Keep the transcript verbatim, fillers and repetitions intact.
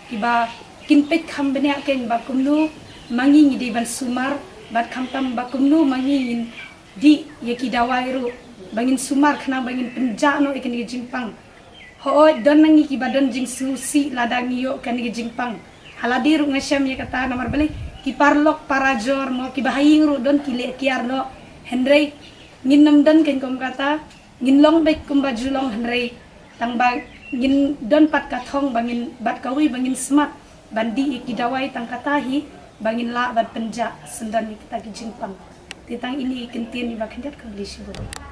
Kiba kin peit kham bniah kein ba kumno ma ngi ngi dei ban sumar, bad khamtam ba kumno ma ngi ngin dih ïa ki dawai ruh ba ngin sumar khnang ba ngin pynjah noh ïa kane ka jingpang. Hooid, don na ngi kiba don jingsngewsih lada ngi ïoh kane ka jingpang. Ha lade ruh nga shem ïa kata, namar balei, ki paralok parajor mo, kiba ha ïing ruh don ki leh kiar noh. Hynrei ngin nym don kein kum kata, ngin long beit kumba ju long, hynrei tang ba ngin don pat ka thong ba ngin, bad kawei ba ngin smat ban dih ïa ki dawai, tang kata hi ba ngin lah ban pynjah syndon ïa kita ki jingpang. Te tang ine i kyntien iba khyndiat, khublei shibun.